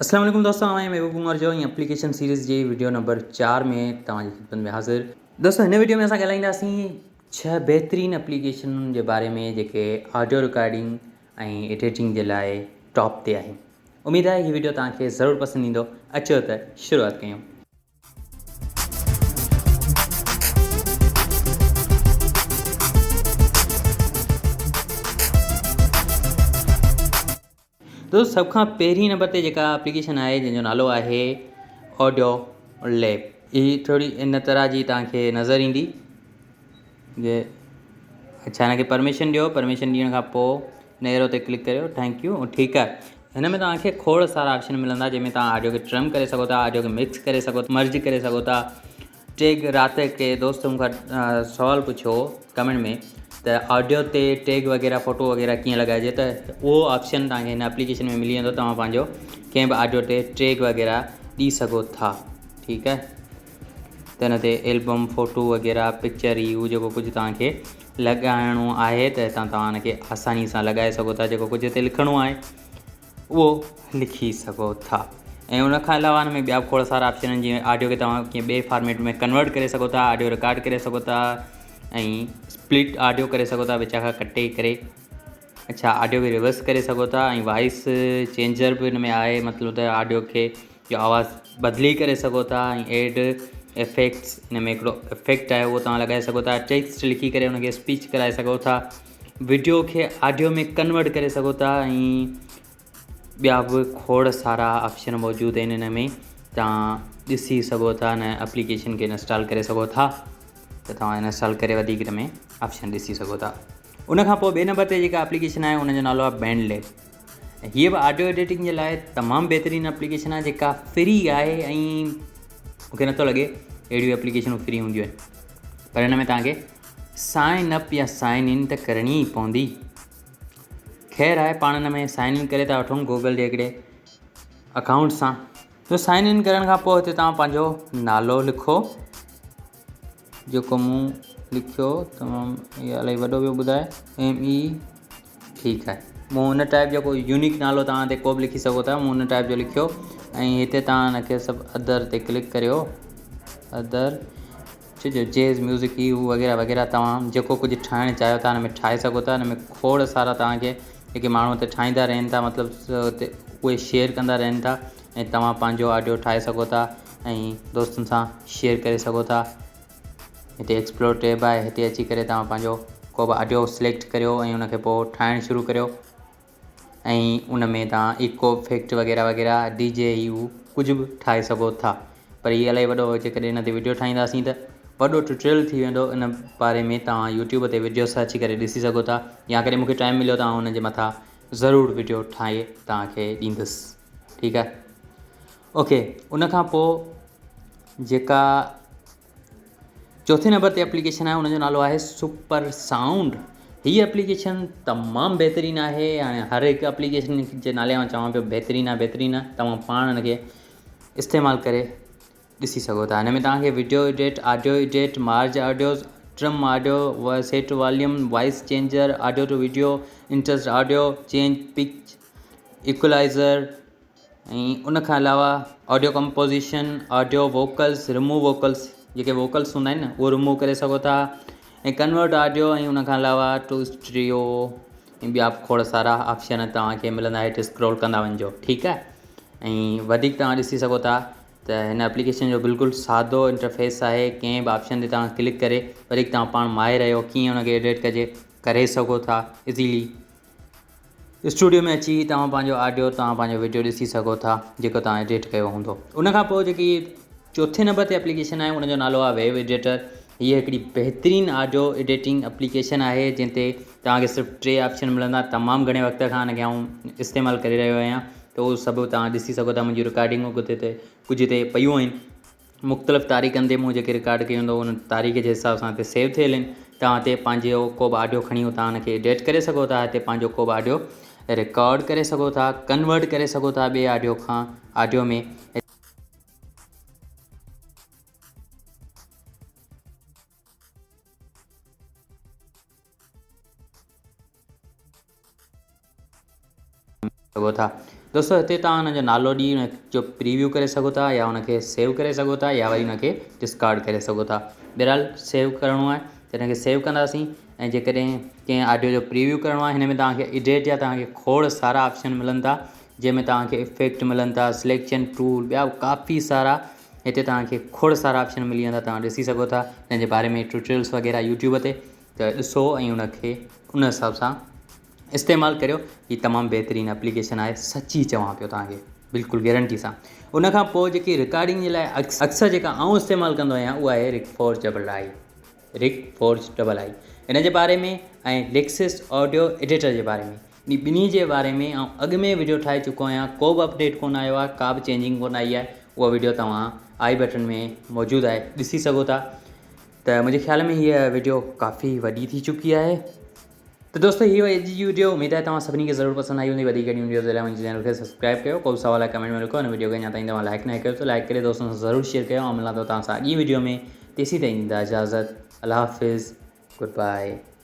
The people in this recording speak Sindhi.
اسلام عليڪم دوستو آئون آهيان محبوب عمر جو ۽ اپليڪيشن سيريز جي وڊيو نمبر 4 ۾ توهان جي خدمت ۾ حاضر. دوستو هن وڊيو ۾ اسان ڳالهائينداسين 6 بهترين اپليڪيشنن جي باري ۾ جيڪي آڊيو رڪارڊنگ ۽ ايڊيٽنگ جي لاء ٽاپ تي آهن. اميد آهي هي وڊيو توهان کي ضرور پسند ايندو. اچو ته شروعات ڪيون. دوست سڀ کان پهرين نمبر تي جيڪا اپليڪيشن آهي جنهن جو نالو آهي آڊيو ليب. هي ٿوري ان طرح جي توهان کي نظر ايندي جي اڇا هن کي پرميشن ڏيو پرميشن ڏيڻ کان پوء هن ايرو تي ڪلڪ ڪريو thank you ٺيڪ آهي هن ۾ توهان کي کوڙ سارا آپشن ملندا جنهن ۾ توهان آڊيو کي ٽرم ڪري سگهو ٿا آڊيو کي مڪس ڪري سگهو ٿا مرج ڪري سگهو ٿا ٽيگ رات ڪي دوست مون کان سوال پڇيو هو ڪمينٽ ۾ ته آڊيو تي ٽيگ وغيره فوٽو وغيره ڪيئن لڳائجي ته اهو آپشن توهان کي هن اپليڪيشن ۾ ملي ويندو توهان پنهنجو ڪنهن به آڊيو تي ٽيگ وغيره ڏئي سگهو ٿا ٺيڪ آهي ته هن تي البم فوٽو وغيره پڪچر هي هو جيڪو ڪجهه توهان کي لڳائڻو آهي ته هتان توهان هن کي آساني سان لڳائي سگهو ٿا جيڪو ڪجهه هتي لکڻو آهي اهو لکي سگهو ٿا ۽ ان کان علاوه ان ۾ ٻيا به کوڙ سارا آپشن آهن جيئن آڊيو کي توهان ڪنهن ٻئي فارميٽ ۾ ڪنورٽ ڪري سگهو ٿا آڊيو رڪارڊ ڪري سگهو ٿا ۽ اسپلٽ آڊيو ڪري سگهو ٿا وچ کان ڪٽي ڪري اڇا آڊيو کي ريورس ڪري سگهو ٿا ۽ وائس چينجر به ان ۾ آهي مطلب ته آڊيو کي جو آواز بدلي ڪري سگهو ٿا ۽ ايڊ افيڪٽس ان ۾ هڪڙو افيڪٽ آهي اهو توهان لڳائي سگهو ٿا ٽيڪسٽ لکي ڪري ان کي اسپيچ ڪرائي سگهو ٿا وڊيو کي آڊيو ۾ ڪنورٽ ڪري سگهو ٿا ۽ ٻيا به کوڙ سارا آپشن موجود آهن ان ۾ توهان ڏسي سگهو ٿا ان اپليڪيشن کي انسٽال ڪري سگهو ٿا ته توهان انسٽال ڪري وڌيڪ ان ۾ آپشن ڏسي سگهو ٿا ان کان پوء ٻئي نمبر تي جيڪا اپليڪيشن آهي ان جو نالو آهي بينڊ ليب هيء به آڊيو ايڊيٽنگ جي لاء تمام بهترين اپليڪيشن آهي جيڪا فري آهي ۽ مونکي نٿو لڳي اهڙيون اپليڪيشنون فري هونديون آهن پر هن ۾ توهان کي سائن اپ يا سائن ان ته ڪرڻي ئي پوندي. خير آهي پاڻ ان ۾ سائن ان ڪري ٿا وٺون گوگل جي هڪڙي اڪائونٽ سان. تو سائن ان ڪرڻ کان پوء هتي توهان پنهنجو نالو لکو جيڪو مون لکيو تمام هي الائي وڏو پيو ٻڌائي ايم اي ٺيڪ آهي مون ان ٽائپ جو ڪو يونيڪ نالو توهان هتي ڪو به لکي سگهو ٿا مون ان ٽائپ جو لکيو ۽ هتي توهان ان کي سڀ ادر تي ڪلڪ ڪريو ادر ڇو جو جيز ميوزڪ هي هو وغيره وغيره توهان جيڪو ڪجهه ٺاهڻ چاهيو ٿا ان ۾ ٺاهي سگهو ٿا ان ۾ کوڙ سارا توهان کي جيڪي ماڻهو هتي ٺاهيندا رهن ٿا مطلب هتي اهي شيئر ڪندا رهن ٿا ۽ توهان پنهنجو آڊيو ٺاهي سگهو ٿا ۽ دوستن سان شيئر ڪري سگهو ٿا هتي ايڪسپلور ٽيب آهي هتي اچي ڪري توهان پنهنجو ڪو به آڊيو سليڪٽ ڪريو ۽ ان کي پوء ٺاهڻ شروع ڪريو ۽ ان ۾ توهان ايڪو افيڪٽ وغيره وغيره ڊي جي هي هو ڪجهه به ٺاهي سگهو ٿا پر هي الاهي وڏو جيڪڏهن ان تي وڊيو ٺاهينداسين ته وڏو ٽيوٽوريل ٿي ويندو ان باري ۾ توهان يوٽيوب تي وڊيو سرچ ڪري ڏسي سگهو ٿا يا ڪڏهن مونکي ٽائيم مليو ته آئون ان جي مٿان ضرور وڊيو ٺاهي توهان کي ڏيندس ٺيڪ آهي اوڪي ان کان پوء جيڪا چوٿين نمبر تي اپليڪيشن آهي ان جو نالو آهي سپر سائونڊ هي اپليڪيشن تمام بهترين آهي هاڻي هر هڪ اپليڪيشن جي نالي آئون چوان پيو بهترين آهي بهترين آهي توهان پاڻ ان کي استعمال ڪري ڏسي سگهو ٿا هن ۾ توهان کي video edit audio edit merge audios trim audio set volume voice changer audio to video interest audio change pitch equalizer ۽ ان کان علاوه audio composition audio vocals remove vocals جيڪي ووڪلس هوندا آهن نه اهو ريموو ڪري سگهو ٿا ۽ ڪنورٽ آڊيو ۽ ان کان علاوه ٽو اسٽريو ۽ ٻيا به کوڙ سارا آپشن توهان کي ملندا هيٺ اسڪرول ڪندا وڃجو ٺيڪ آهي ۽ وڌيڪ توهان ڏسي سگهو ٿا ته هن اپليڪيشن جو بلڪل سادو انٽرفيس آهي ڪنهن به آپشن تي توهان ڪلڪ ڪري وڌيڪ توهان پاڻ ماهر آهيو ڪيئن ان کي ايڊٽ ڪجي ڪري سگهو ٿا ايزيلي اسٽوڊيو ۾ اچي توهان پنهنجو آڊيو توهان پنهنجو وڊيو ڏسي سگهو ٿا جيڪو توهان ايڊٽ ڪيو هوندو ان کان پوء جيڪي چوٿين نمبر تي اپليڪيشن آهي ان جو نالو آهي ويو ايڊيٽر هيء هڪڙي بهترين آڊيو ايڊيٽنگ اپليڪيشن آهي جنهن تي توهان کي صرف ٽي آپشن ملندا تمام گهڻي وقت کان ان کي آئون استعمال ڪري رهيو آهيان ته اهو سڀ توهان ڏسي سگهو ٿا منهنجون رڪارڊنگون ڪٿي تي ڪجهه هتي پيون آهن مختلف تاريخن تي مون جيڪي رڪارڊ ڪيون هوندو ان تاريخ جي حساب سان هتي سيو ٿيل آهن توهان هتي پنهنجو ڪو به آڊيو کڻي اتان ان کي ايڊٽ ڪري سگهو ٿا هتي پنهنجو ڪو به آڊيو رڪارڊ ڪري سگهو ٿا ڪنورٽ ڪري سگهو ٿا ٻئي آڊيو کان آڊيو ۾ سگهو ٿا. دوستو هتي توهان ان جو نالو ڏئي ان جو پريويو ڪري سگهو ٿا يا ان کي سيو ڪري سگهو ٿا يا وري ان کي ڊسڪارڊ ڪري سگهو ٿا. بهرحال سيو ڪرڻو آهي ته ان کي سيو ڪنداسين ۽ جيڪڏهن ڪنهن آڊيو جو پريويو ڪرڻو آهي هن ۾ توهان کي ايڊيٽ جا توهان کي کوڙ سارا آپشن ملن ٿا جنهن ۾ توهان کي افيڪٽ ملن ٿا سليڪشن ٽول ٻيا ڪافي سارا هتي توهان کي کوڙ سارا آپشن ملي ويندا توهان ڏسي سگهو ٿا هن جي باري ۾ ٽيوٽوريلس وغيره يوٽيوب تي ته ڏسو ۽ ان کي ان حساب سان استعمال ڪريو هي تمام بهترين اپليڪيشن آهي سچي چوان پيو توهان کي بلڪل گيرنٽي سان ان کان پوء جيڪي رڪارڊنگ جي لاء اڪثر جيڪا آئون استعمال ڪندو آهيان اها آهي رڪ فورج ڊبل آئي رڪ فورج ڊبل آئي ان جي باري ۾ ۽ ليڪسس آڊيو ايڊيٽر جي باري ۾ انهي ٻنهي جي باري ۾ آئون اڳ ۾ وڊيو ٺاهي چڪو آهيان ڪو به اپڊيٽ ڪونه آيو آهي ڪا به چينجنگ ڪونه آئي آهي اها وڊيو توهان آئي بٽن ۾ موجود آهي ڏسي سگهو ٿا ته منهنجي خيال ۾ هيء وڊيو ڪافي وڏي ٿي چڪي آهي ته دوستو هي هئي اڄ جي وڊيو اميد آهي توهان سڀني کي ضرور پسند آئي هوندي وڌيڪ اهڙيون وڊيوز جي لاء منهنجي چينل کي سبسڪرائب ڪيو ڪو به سوال آهي ڪمينٽ ۾ لکو هن وڊيو کي اڃا تائين توهان لائڪ ناهي ڪيو ته لائڪ ڪري دوستن سان ضرور شيئر ڪيو آئون ملان ٿو توهان سان اڳين وڊيو ۾ تيسين تائين ڏيندا اجازت الله حافظ گڊ باء.